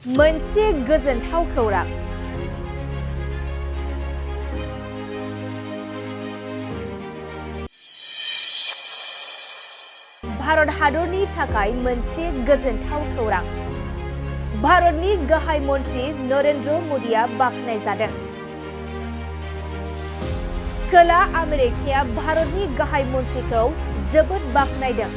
मोनसे गोजोनथाव खौरां। भारत हादरनि थाखाय मोनसे गोजोनथाव खौरां। भारतनि गाहाय मन्त्रि नरेन्द्र मदिया बाख्नायजादों। खोला आमेरिकाया भारतनि गाहाय मन्त्रिखौ जोबोद बाख्नायदों।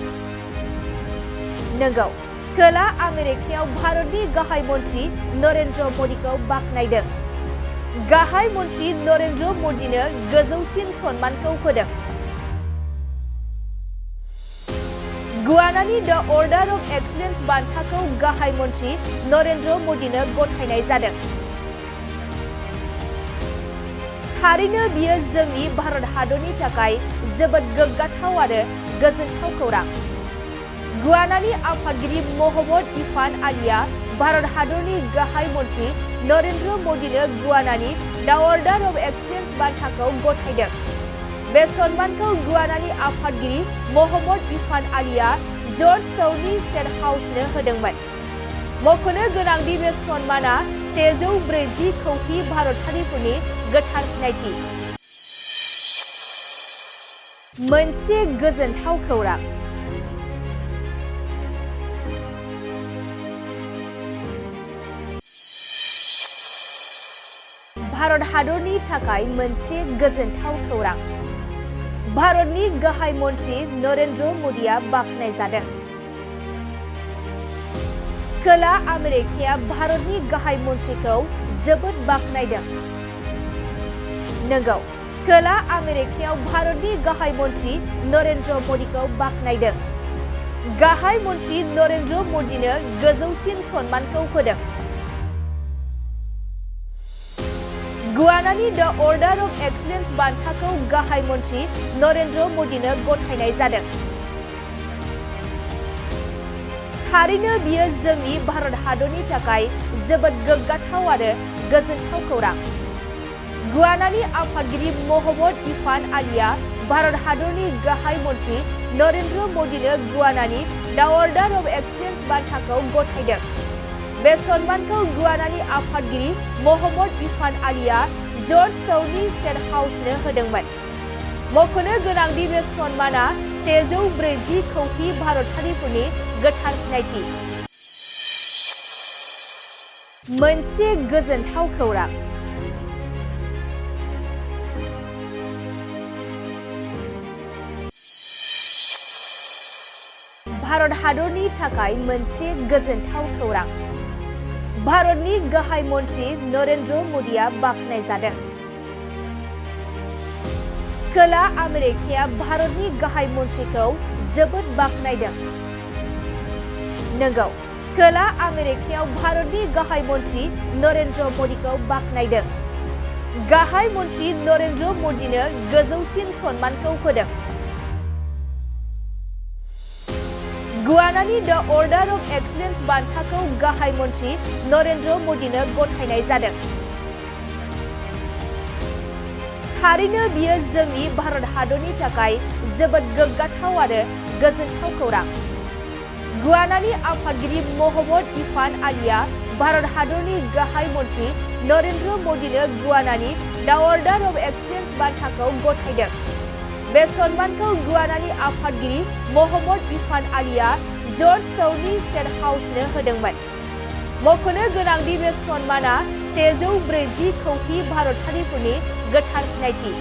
नंगौ, खोला आमेरिकायाव भारतनि गाहाय मन्त्रि नरेन्द्र मदिखौ बाख्नायदों। गाहाय मन्त्रि नरेन्द्र मदिनो गोजौसिन सन्मानखौ होदों। गुयानानि द अर्डार अफ एक्सिलेन्स बान्थाखौ गाहाय मन्त्रि नरेन्द्र मदिनो गथायनाय जादों। थारैनो बियो जोंनि भारत हादरनि थाखाय जोबोद गोग्गाथाव आरो गोजोनथाव खौरां। गुयानानि आफादगिरि मोहम्मद इरफान आलीआ भारत हादरनि गाहाय मन्त्रि नरेन्द्र मदिनो गुयानानि द अर्डार अफ एक्सिलेन्स बान्थाखौ गथायदों। बे सन्मानखौ गुयानानि आफादगिरि मोहम्मद इरफान आलीआ जर्ज साउनि स्टेट हाउसनो होदोंमोन। मख'नो गोनांदि बे सन्माना 140 कौटि भारतारिफोरनि गोथार सिनायथि। मोनसे गोजोनथाव खौरां। भारत हादरनि थाखाय मोनसे गोजोनथाव खौरां। भारतनि गाहाय मन्त्रि नरेन्द्र मदिया बाख्नायजादों। खोला आमेरिकाया भारतनि गाहाय मन्त्रिखौ जोबोद बाख्नायदों। नंगौ, खोला आमेरिकायाव भारतनि गाहाय मन्त्रि नरेन्द्र मदिखौ बाख्नायदों। गाहाय मन्त्रि नरेन्द्र मदिनो गोजौसिन सन्मानखौ होदों। गुयानानि द अर्डार अफ एक्सिलेन्स बान्थाखौ गाहाय मन्त्रि नरेन्द्र मदिनो गथायनाय जादों। थारैनो बियो जोंनि भारत हादरनि थाखाय जोबोद गोग्गाथाव आरो गोजोनथाव खौरां। गुयानानि आफादगिरि मोहम्मद इरफान आलीआ भारत हादरनि गाहाय मन्त्रि नरेन्द्र मदिनो गुयानानि द अर्डार अफ एक्सिलेन्स बान्थाखौ गथायदों। बे सन्मानखौ गुयानानि आफादगिरि मोहम्मद इरफान आलीआ जर्ज साउनि स्टेट हाउसनो होदोंमोन। मख'नो गोनांदि बे सन्माना 140 कौटि भारतारिफोरनि गोथार सिनायथि। मोनसे गोजोनथाव खौरां। भारत हादरनि थाखाय मोनसे गोजोनथाव खौरां। भारतनि गाहाय मन्त्रि नरेन्द्र मदिया बाख्नायजादों। खोला आमेरिकाया भारतनि गाहाय मन्त्रिखौ जोबोद बाख्नायदों। नंगौ, खोला आमेरिकायाव भारतनि गाहाय मन्त्रि नरेन्द्र मदिखौ बाख्नायदों। गाहाय मन्त्रि नरेन्द्र मदिनो गोजौसिन सन्मानखौ होदों। गुयानानि द अर्डार अफ एक्सिलेन्स बान्थाखौ गाहाय मन्त्रि नरेन्द्र मदिनो गथायनाय जादों। थारैनो बियो जोंनि भारत हादरनि थाखाय जोबोद गोग्गाथाव आरो गोजोनथाव खौरां। गुयानानि आफादगिरि मोहम्मद इरफान आलीआ भारत हादरनि गाहाय मन्त्रि नरेन्द्र मदिनो गुयानानि द अर्डार अफ एक्सिलेन्स बान्थाखौ गथायदों। बे सन्मानखौ गुयानानि आफादगिरि मोहम्मद इरफान आलीआ जर्ज साउनि स्टेट हाउसनो होदोंमोन। मख'नो गोनांदि बे सन्माना 140 कौटि भारतारिफोरनि गोथार सिनायथि।